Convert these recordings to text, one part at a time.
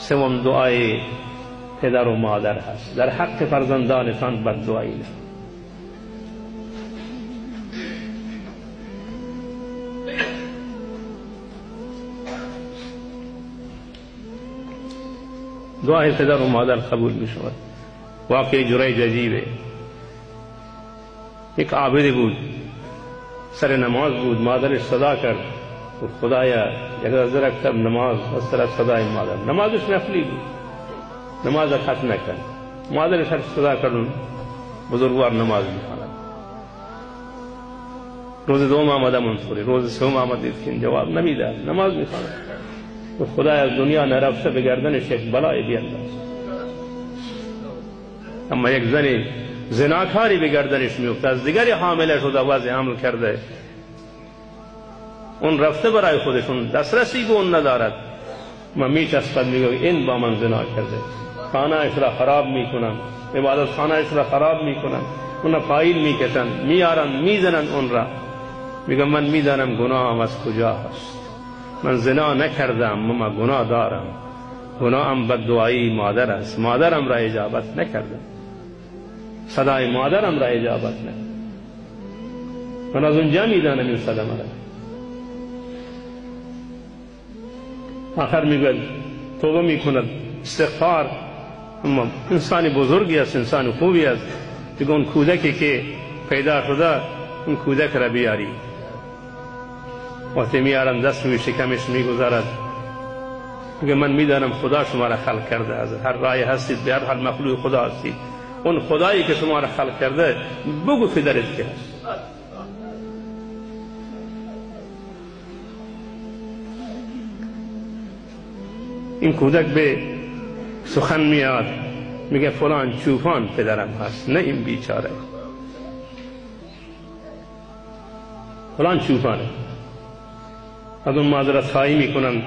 سوم دعای پدر و مادر هست. در حق فرزندانتان بد دعایی نه. دعای پدر و مادر قبول می شود. واقع جریج عجیبه. یک عابد بود، سر نماز بود، مادرش صدا کرد و خدایا یک از رفتم نماز، از طرف صدای مادر، نمازش نفلی بود، نماز ختم نکرد، مادرش هر صدا کرد، بزرگوار نماز میخواند. روز دوم آمده منصوری، روز سوم آمد، دید که جواب نمیده، نماز میخواند. و خدای از دنیا نرفته به گردنش یک بلای بینداز. اما یک زن زناکاری به گردنش میفته، از دیگری حامله شده، وضع حمل کرده، اون رفته برای خودشون، دسترسی به اون ندارد، ما میچسبد، میگه این با من زنا کرده، خانه اش را خراب میکنن، عبادت خانه اش را خراب میکنن، اون را پایین میکشن، میارن میزنن اون را. میگه من میدانم گناهم از کجا هست، من زنا نکردم، من گناه دارم، گناهم بددعایی مادر است، مادرم را اجابت نکردم، صدای مادرم را اجابت نکردم، من از اونجا میدانم این صدمه را. آخر میگوید توبه میکند، استغفار. اما انسان بزرگی است، انسان خوبی است، دیگه اون کودکی که پیدا شده اون کودک را بیاری. وقتی میارن دست روی شکمش میگذارد، میگه من میدانم خدا شما را خلق کرده، از هر رای هستید، به هر حال مخلوق خدا هستید، اون خدایی که شما را خلق کرده بگو پدرت که هست. این کودک به سخن میاد، میگه فلان چوپان پدرم هست، نه این بیچاره، فلان چوپانه. از اون معذرت خواهی میکنن،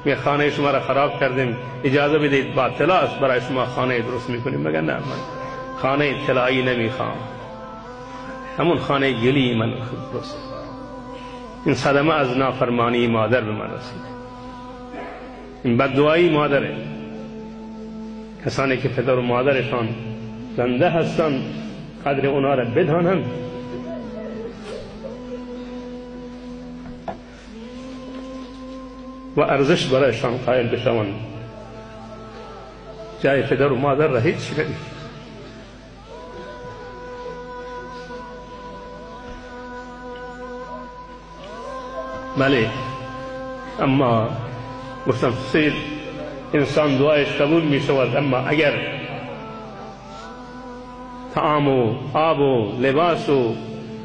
میگه خانه شما را خراب کردیم، اجازه بدید با طلا است برای شما خانه درست میکنیم. میگه نه، من خانه طلایی نمیخوام، همون خانه گلی من درست. این صدمه از نافرمانی مادر به من رسید، این بددعایی مادره. کسانی که پدر و مادرشان زنده هستند قدر اونا را بدانند. و ارزش برایشان قائل بشوند. جای پدر و مادر را هیچ نمیشه. بله، اما گفتم سیر انسان دعایش قبول می شود، اما اگر طعام و آب و لباس و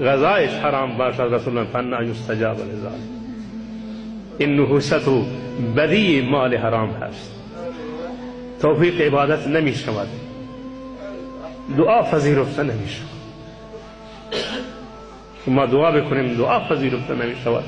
غذایش حرام باشد، رسول الله فانا یستجاب لذلک. این نحوست و بدی مال حرام هست، توفیق عبادت نمی شود، دعا پذیرفته نمی شود. ما دعا بکنیم دعا پذیرفته نمی شود.